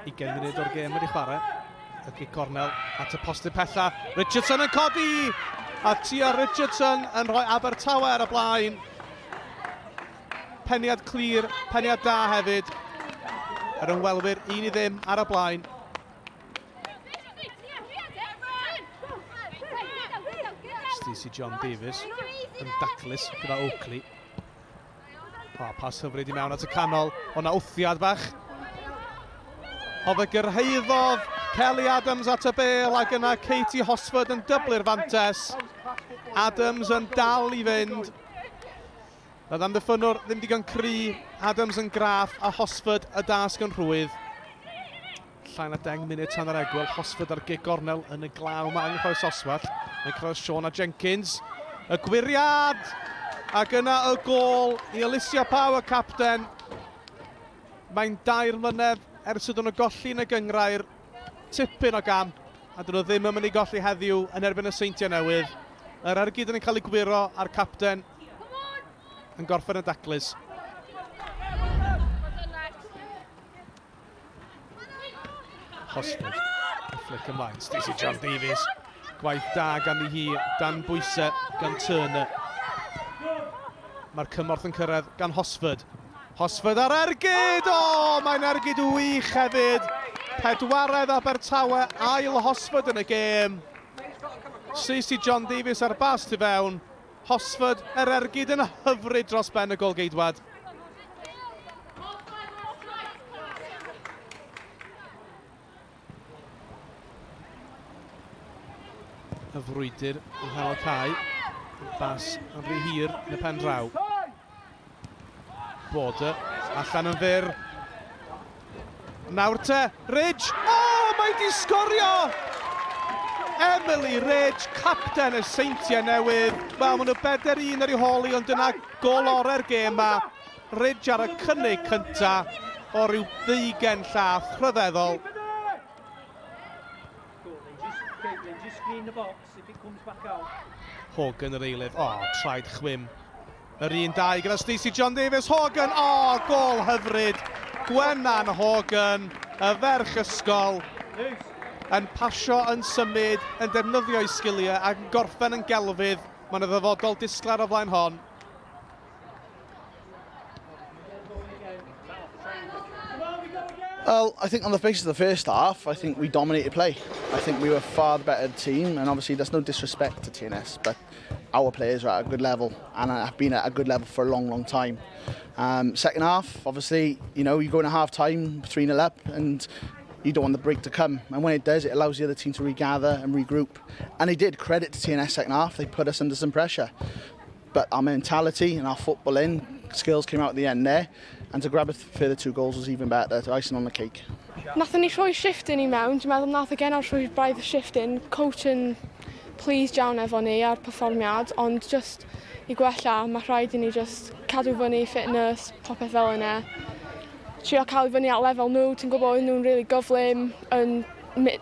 20 munud o'r gêm wedi chwarae. Y gic gornel at y postyn pella. Richardson yn codi! A Tia Richardson yn rhoi Abertawe ar y blaen. Peniad clir, peniad da hefyd. Yr ymwelwyr 1-0 ar y blaen. Stacey John Davies yn daclus gyda Oakley. O, pas hyfryd i mewn at y canol. O na wthiad bach. O fe gyrhaeddodd Kelly Adams at y bel ac yna Katie Hosford yn dyblu'r fantes. Adams yn dal i fynd. Roedd amddiffynnwr ddim digon cry, Adams yn graff a Hosford y dasg yn rhwydd. Llai na 10 munud tan yr egwyl, Hosford ar gig gornel yn y glaw yma yng Nghroes Oswallt. Mae'n cyrraedd Shauna Jenkins. Y gwyriad! Ac yna y gôl i Alicia Power, capten. Mae'n dair mlynedd ers iddyn nhw golli yn y gynghrair. Tipyn o gamp, a dyn nhw ddim yn mynd i golli heddiw yn erbyn y Seintiau Newydd. Yr ergyd yn cael ei gwyro a'r capten yn gorffen yn daclus. Hosford, y fflic ymlaen. Stacey John Davies, gwaith da ganddi hi, dan bwysau gan Turner. Mae'r cymorth yn cyrraedd gan Hosford. Hosford ar ergyd! O, oh, mae'n ergyd wych hefyd. Pedwaredd Abertawe, ail Hosford yn y gêm. Stacey John Davies ar bas tu fewn. Hosford, yr ergyd yn hyfryd dros ben y golgeidwad. Y frwydr yng nghanol cae. Bas yn rhy hir yn y pen draw. Border allan yn fyr. Nawr te, Ridge! O, oh, mae di sgorio! Emily Ridge, capten y Seintiau Newydd. Wel, maen nhw bedair un ar ei hôl i, ond dyna gol orau'r gêm ma. Ridge ar y cynnig cynta o ryw ddeugen llath rhyfeddol. Hogan yr eilydd. O, oh, traed chwim. Yr un dau gyda Stacey John Davies. Hogan, o, oh, gol hyfryd. Gwenan Hogan, y ferch ysgol, yn pasio, yn symud, yn defnyddio'i sgiliau ac yn gorffen yn gelfydd. Mae yna ddyfodol disglair o flaen hon. Well, I think on the basis of the first half, I think we dominated play. I think we were far the better team, and obviously there's no disrespect to TNS, but our players are at a good level and have been at a good level for a long, long time. Second half, obviously, you know, you go in a half time, 3-0 up, and you don't want the break to come. And when it does, it allows the other team to regather and regroup. And they did. Credit to TNS second half, they put us under some pressure. But our mentality and our footballing skills came out at the end there. And to grab a further two goals was even better, icing on the cake. Nathon ni rhoi shift in i mewn, dwi'n meddwl nath y genod rhoi braidd y shift in, coach yn pleased iawn efo ni a'r perfformiad, ond just i gwella, mae rhaid i ni just cadw fyny fitness, popeth fel yna. Trio cael i fyny at lefel nhw, ti'n gwybod nhw'n really gyflym, yn,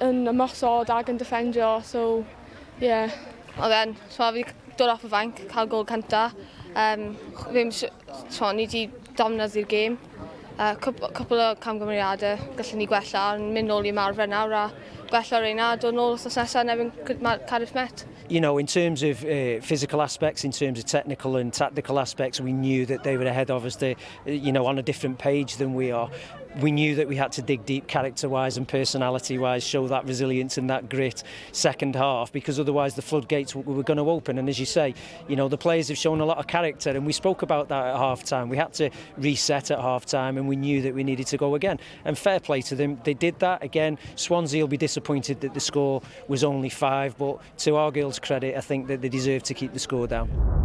yn ymosod ac yn defendio, so yeah. Oedd e'n, so fi dod off y fainc, cael gol cynta. Ddim, so, ni wedi dominyddu'r gêm. Cwpl o camgymeriadau gallwn ni gwella, ond mynd nôl i ymarfer nawr a gwella reina a dod nôl wythnos nesaf yn erbyn Cardiff Met. You know, in terms of physical aspects, in terms of technical and tactical aspects, we knew that they were ahead of us, they, you know, on a different page than we are. We knew that we had to dig deep character-wise and personality-wise, show that resilience and that grit second half, because otherwise the floodgates were going to open. And as you say, you know, the players have shown a lot of character, and we spoke about that at half-time. We had to reset at half-time, and we knew that we needed to go again. And fair play to them, they did that. Again, Swansea will be disappointed that the score was only 5, but to our girls' credit, I think that they deserve to keep the score down.